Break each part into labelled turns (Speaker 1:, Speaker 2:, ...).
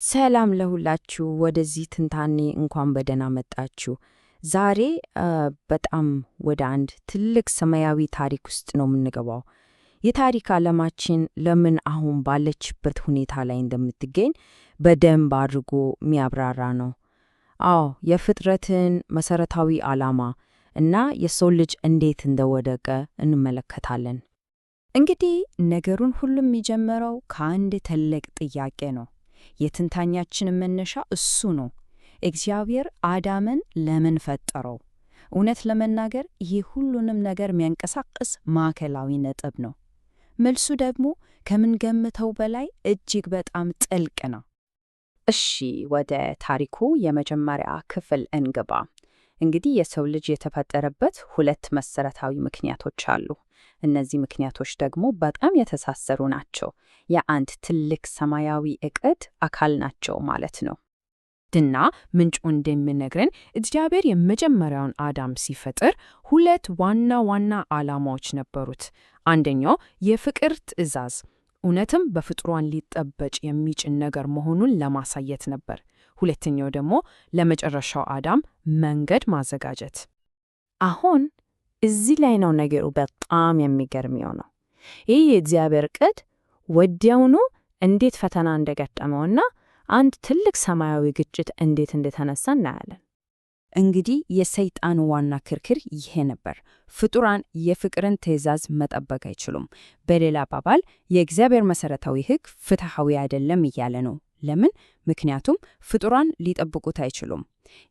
Speaker 1: ሰላም ለሁላችሁ። ወደዚህ ትንታኔ እንኳን በደህና መጣችሁ። ዛሬ በጣም ወደ አንድ ትልቅ ሰማያዊ ታሪክ ውስጥ ነው የምንገባው። የታሪክ ዓለማችን ለምን አሁን ባለችበት ሁኔታ ላይ እንደምትገኝ በደንብ አድርጎ የሚያብራራ ነው። አዎ፣ የፍጥረትን መሰረታዊ ዓላማ እና የሰው ልጅ እንዴት እንደወደቀ እንመለከታለን። እንግዲህ ነገሩን ሁሉ የሚጀምረው ከአንድ ትልቅ ጥያቄ ነው። የትንታኛችን መነሻ እሱ ነው። እግዚአብሔር አዳምን ለምን ፈጠረው? እውነት ለመናገር ይህ ሁሉንም ነገር የሚያንቀሳቅስ ማዕከላዊ ነጥብ ነው። መልሱ ደግሞ ከምንገምተው በላይ እጅግ በጣም ጥልቅ ነው። እሺ፣ ወደ ታሪኩ የመጀመሪያ ክፍል እንግባ። እንግዲህ የሰው ልጅ የተፈጠረበት ሁለት መሰረታዊ ምክንያቶች አሉ። እነዚህ ምክንያቶች ደግሞ በጣም የተሳሰሩ ናቸው። የአንድ ትልቅ ሰማያዊ እቅድ አካል ናቸው ማለት ነው። እና ምንጩ እንደሚነግረን እግዚአብሔር የመጀመሪያውን አዳም ሲፈጥር ሁለት ዋና ዋና ዓላማዎች ነበሩት። አንደኛው የፍቅር ትዕዛዝ፣ እውነትም በፍጥሯን ሊጠበቅ የሚችል ነገር መሆኑን ለማሳየት ነበር። ሁለተኛው ደግሞ ለመጨረሻው አዳም መንገድ ማዘጋጀት። አሁን እዚህ ላይ ነው ነገሩ በጣም የሚገርም የሆነው። ይህ የእግዚአብሔር ዕቅድ ወዲያውኑ እንዴት ፈተና እንደገጠመውና አንድ ትልቅ ሰማያዊ ግጭት እንዴት እንደተነሳ እናያለን። እንግዲህ የሰይጣን ዋና ክርክር ይሄ ነበር። ፍጡራን የፍቅርን ትዕዛዝ መጠበቅ አይችሉም። በሌላ አባባል የእግዚአብሔር መሰረታዊ ሕግ ፍትሐዊ አይደለም እያለ ነው። ለምን? ምክንያቱም ፍጡራን ሊጠብቁት አይችሉም።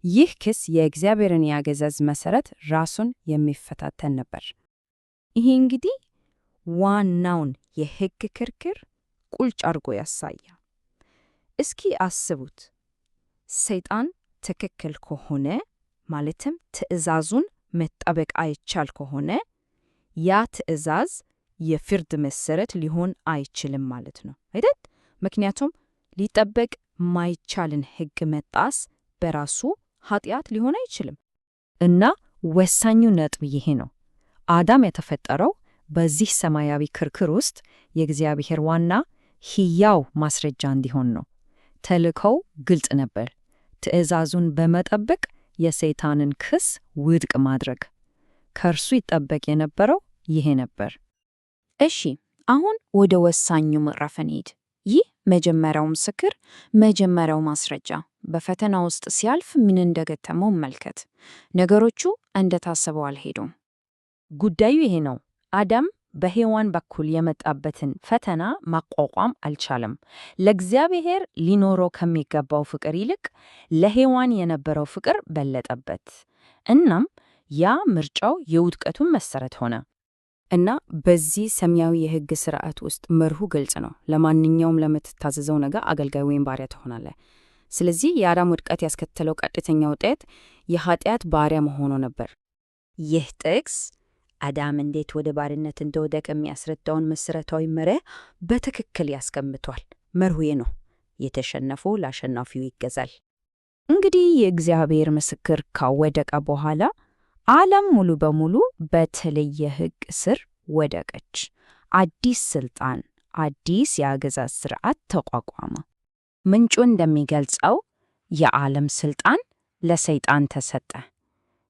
Speaker 1: ይህ ክስ የእግዚአብሔርን የአገዛዝ መሰረት ራሱን የሚፈታተን ነበር። ይሄ እንግዲህ ዋናውን የሕግ ክርክር ቁልጭ አድርጎ ያሳያል። እስኪ አስቡት፣ ሰይጣን ትክክል ከሆነ፣ ማለትም ትዕዛዙን መጠበቅ አይቻል ከሆነ፣ ያ ትዕዛዝ የፍርድ መሰረት ሊሆን አይችልም ማለት ነው አይደል? ምክንያቱም ሊጠበቅ ማይቻልን ሕግ መጣስ በራሱ ኃጢአት ሊሆን አይችልም። እና ወሳኙ ነጥብ ይሄ ነው። አዳም የተፈጠረው በዚህ ሰማያዊ ክርክር ውስጥ የእግዚአብሔር ዋና ሕያው ማስረጃ እንዲሆን ነው። ተልእኮው ግልጽ ነበር። ትዕዛዙን በመጠበቅ የሰይጣንን ክስ ውድቅ ማድረግ። ከእርሱ ይጠበቅ የነበረው ይሄ ነበር። እሺ፣ አሁን ወደ ወሳኙ ምዕራፍ እንሂድ። ይህ መጀመሪያው ምስክር፣ መጀመሪያው ማስረጃ በፈተና ውስጥ ሲያልፍ ምን እንደገጠመው መልከት። ነገሮቹ እንደታሰበው አልሄዱም። ጉዳዩ ይሄ ነው። አዳም በሔዋን በኩል የመጣበትን ፈተና መቋቋም አልቻለም። ለእግዚአብሔር ሊኖረው ከሚገባው ፍቅር ይልቅ ለሔዋን የነበረው ፍቅር በለጠበት። እናም ያ ምርጫው የውድቀቱን መሰረት ሆነ። እና በዚህ ሰማያዊ የሕግ ስርዓት ውስጥ መርሁ ግልጽ ነው። ለማንኛውም ለምትታዘዘው ነገር አገልጋይ ወይም ባሪያ ትሆናለህ። ስለዚህ የአዳም ውድቀት ያስከተለው ቀጥተኛ ውጤት የኃጢአት ባሪያ መሆኑ ነበር። ይህ ጥቅስ አዳም እንዴት ወደ ባርነት እንደወደቀ የሚያስረዳውን መሰረታዊ መርህ በትክክል ያስቀምጧል። መርሁ ይህ ነው፦ የተሸነፈው ለአሸናፊው ይገዛል። እንግዲህ የእግዚአብሔር ምስክር ካወደቀ በኋላ ዓለም ሙሉ በሙሉ በተለየ ሕግ ስር ወደቀች። አዲስ ስልጣን፣ አዲስ የአገዛዝ ስርዓት ተቋቋመ። ምንጩ እንደሚገልጸው የዓለም ስልጣን ለሰይጣን ተሰጠ።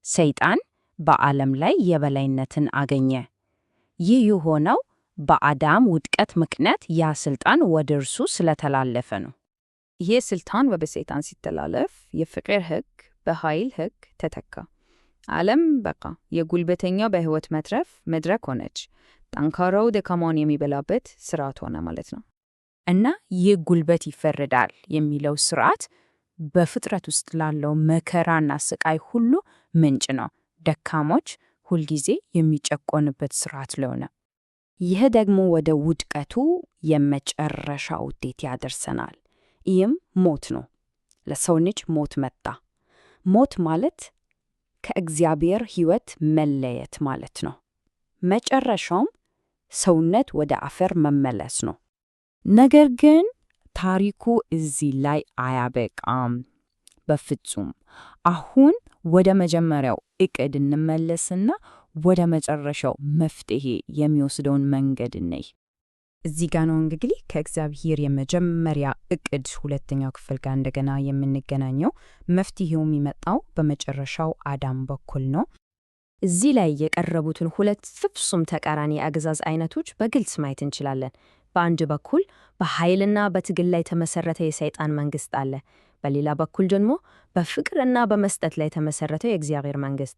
Speaker 1: ሰይጣን በዓለም ላይ የበላይነትን አገኘ። ይህ የሆነው በአዳም ውድቀት ምክንያት ያ ስልጣን ወደ እርሱ ስለተላለፈ ነው። ይህ ስልጣን ወደ ሰይጣን ሲተላለፍ የፍቅር ሕግ በኃይል ሕግ ተተካ። ዓለም በቃ የጉልበተኛው በሕይወት መትረፍ መድረክ ሆነች። ጠንካራው ደካማውን የሚበላበት ስርዓት ሆነ ማለት ነው። እና ይህ ጉልበት ይፈረዳል የሚለው ስርዓት በፍጥረት ውስጥ ላለው መከራና ስቃይ ሁሉ ምንጭ ነው። ደካሞች ሁልጊዜ የሚጨቆንበት ስርዓት ለሆነ። ይህ ደግሞ ወደ ውድቀቱ የመጨረሻ ውጤት ያደርሰናል። ይህም ሞት ነው። ለሰው ልጅ ሞት መጣ። ሞት ማለት ከእግዚአብሔር ሕይወት መለየት ማለት ነው። መጨረሻውም ሰውነት ወደ አፈር መመለስ ነው። ነገር ግን ታሪኩ እዚህ ላይ አያበቃም። በፍጹም። አሁን ወደ መጀመሪያው እቅድ እንመለስና ወደ መጨረሻው መፍትሄ የሚወስደውን መንገድ እንይ።
Speaker 2: እዚህ ጋ ነው እንግዲህ ከእግዚአብሔር የመጀመሪያ እቅድ ሁለተኛው ክፍል ጋር እንደገና የምንገናኘው። መፍትሄው የሚመጣው በመጨረሻው አዳም በኩል ነው።
Speaker 3: እዚህ ላይ የቀረቡትን ሁለት ፍጹም ተቃራኒ የአገዛዝ አይነቶች በግልጽ ማየት እንችላለን። በአንድ በኩል በኃይልና በትግል ላይ የተመሰረተ የሰይጣን መንግስት አለ። በሌላ በኩል ደግሞ በፍቅርና በመስጠት ላይ የተመሰረተው የእግዚአብሔር መንግስት።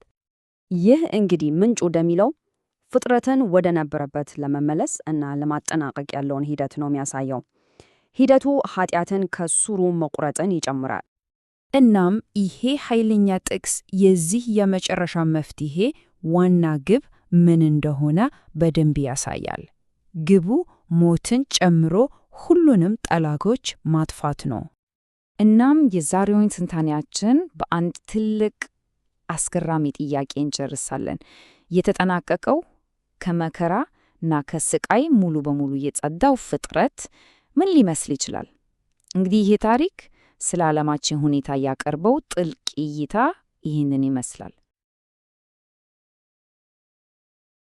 Speaker 4: ይህ እንግዲህ ምንጩ ወደሚለው ፍጥረትን ወደ ነበረበት ለመመለስ እና ለማጠናቀቅ ያለውን ሂደት ነው የሚያሳየው። ሂደቱ ኃጢአትን ከስሩ መቁረጥን ይጨምራል።
Speaker 2: እናም ይሄ ኃይለኛ ጥቅስ የዚህ የመጨረሻ መፍትሄ ዋና ግብ ምን እንደሆነ በደንብ ያሳያል። ግቡ ሞትን ጨምሮ ሁሉንም ጠላቶች ማጥፋት ነው። እናም የዛሬውን ትንታኔያችን በአንድ ትልቅ አስገራሚ ጥያቄ እንጨርሳለን። የተጠናቀቀው ከመከራ እና ከስቃይ ሙሉ በሙሉ የጸዳው ፍጥረት ምን ሊመስል ይችላል? እንግዲህ ይሄ ታሪክ ስለ ዓለማችን ሁኔታ ያቀርበው ጥልቅ እይታ ይህንን ይመስላል።